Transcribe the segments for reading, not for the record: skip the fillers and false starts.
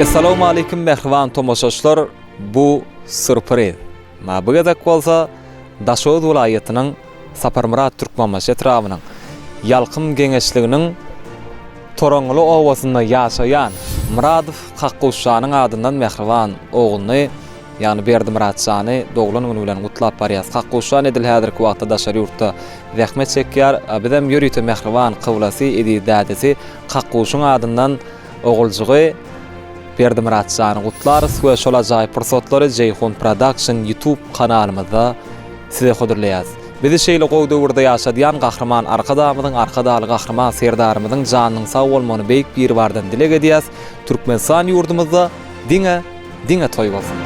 Essalawmaleýkim mähriban tomaşaçylar bu surpriz. Ma bu gezek bolsa Daşoguz welaýatynyň Saparmyrat Türkmenbaşy etrabynyň Ýalkym geňeşliginiň Toraňňyly obasynda ýaşaýan Myradow Kakguşjanyň adyndan mähriban ogluny, ýagny Berdimyratjany doglan güni bilen gutlap barýas. Kakguşjan edil häzirki wagtda daşary ýurtda zähmet çekýär. Bizem ýörite mähriban kyblasy, eziz dädesi Kakguşuň adyndan oguljygy Berdimyratjany gutlarys we şol ajaýyp pursatlary Jeýhun Production YouTube kanalymyzda size hödürleýäris. Bizi şeýle gowy döwürde ýaşadýan Gahryman Arkadagymyzyň, Arkadagly Gahryman Serdarymyzyň janynyň sag bolmagyny Beýik Biribardan dileg edýäs. Türkmenistan ýurdumyzda diňe diňe toý bolsun!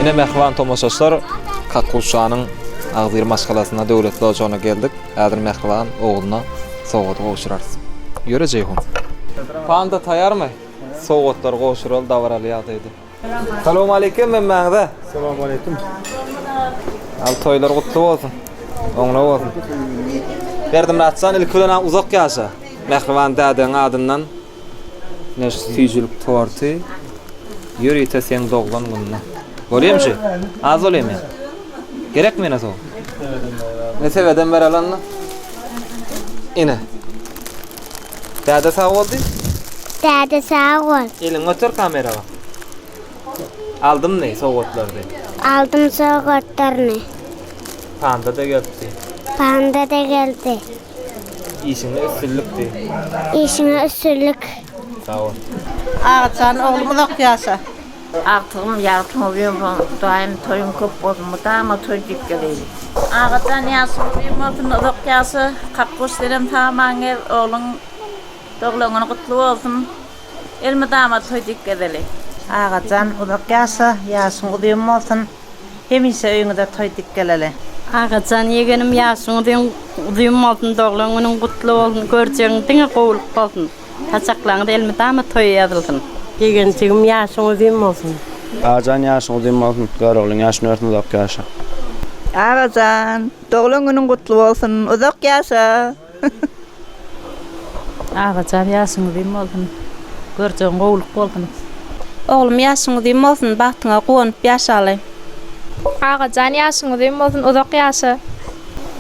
Ine mähriban tomaşaçylar, Kakguşanyň agzybir maşgalasyna döwletli ojagyna geldik. Häzir mähriban ogluna sowgady gowşurarys. Ýöre Jeýhun. Panda taýarmy? Sowgatlary gowşuraly dabaraly ýagdaýda. Salowmaleýkim hemmäňize. Salowmaleýkim. Al toýlar gutly bolsun. Oňla bolsun. Berdimyratjan ilki bilen uzak ýaşa. Mähriban dädeň adyndan ine şu süýjülik torty ýörite seň doglan gününe. Bolýamy şu? Az bolýamy? Gerekmi ýene sowgat? Ne sebedem bereli onda? Ine. Däde sag bol diý. Däde sag bol. Eliňi göter kamera bak. Aldymmy sowgatlary? Aldym sowgatlaryny. Panda-da gelipdi. Panda-da geldi. Işiňde üstünlik diý. Işiňe üstünlik. Sag bol. Agajan oglum uzak ýaşa. Agtygym ýagtyň uzyn bolsun Hudaýym toýuň köp bolsun mydama toý diýip geleýin. Agajan ýaşyň uzyn bolsun uzak ýaşa Kakguş senem sag-aman gez ogluň doglan güni gutly bolsun elmydama toý diýip gezeli. Agajan uzak ýaşa ýaşyň uzyn bolsun hemişe öýüňize toý diýip geleli. Agajan ýegenim ýaşyň uzyn uzyn bolsun doglan günüň gutly bolsun görjegiň diňe gowulyk bolsun. Saçaklaňyz elmydama toýa ýazylsyn. Ýegenjigim ýaşyň uzyn bolsun. Agajan ýaşyň uzyn bolsun. Göroglyň ýaşyny bersin uzak ýaşa. Agajan doglan günüň gutly bolsun uzak ýaşa. Agajan ýaşyň uzyn bolsun. Görjegiň gowulyk bolsun. Oglum ýaşyň uzyn bolsun bagtyňa guwanyp ýaşaly. Agajan ýaşyň uzyn bolsun uzak ýaşa.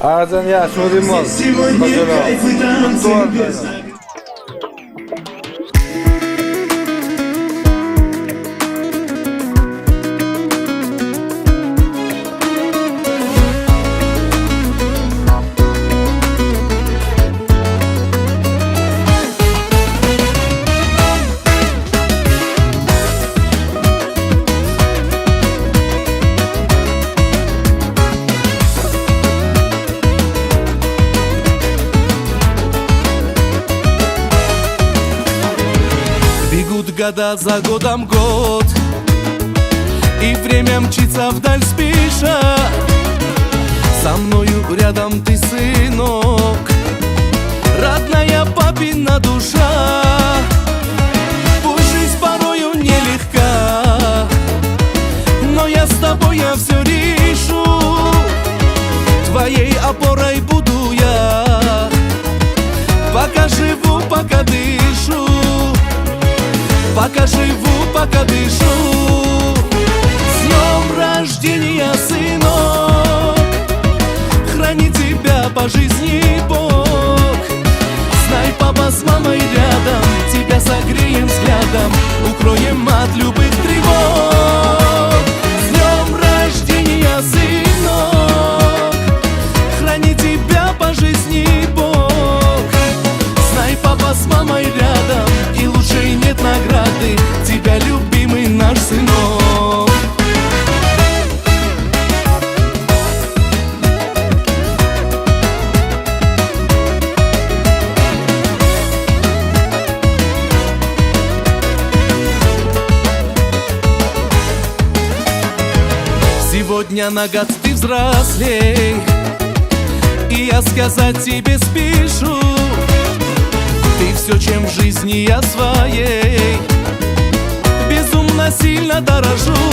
Agajan ýaşyň uzyn bolsun. Gutly bolsun. Бегут года за годом год И время мчится вдаль спеша Со мною рядом ты, сынок Родная папина душа Пусть жизнь порою нелегка Но я с тобой я все решу Твоей опорой буду я Пока живу, пока дышу Пока живу, пока дышу С днем рождения, сынок Храни тебя по жизни Бог Знай, папа с мамой рядом Тебя согреем взглядом Укроем от любых тревог С днем рождения, сынок Храни тебя по жизни Бог Знай, папа с мамой рядом И лучшей нет награды Тебя, любимый наш сынок Сегодня на год ты взрослей И я сказать тебе спешу Ты все, чем в жизни я своей Безумно сильно дорожу.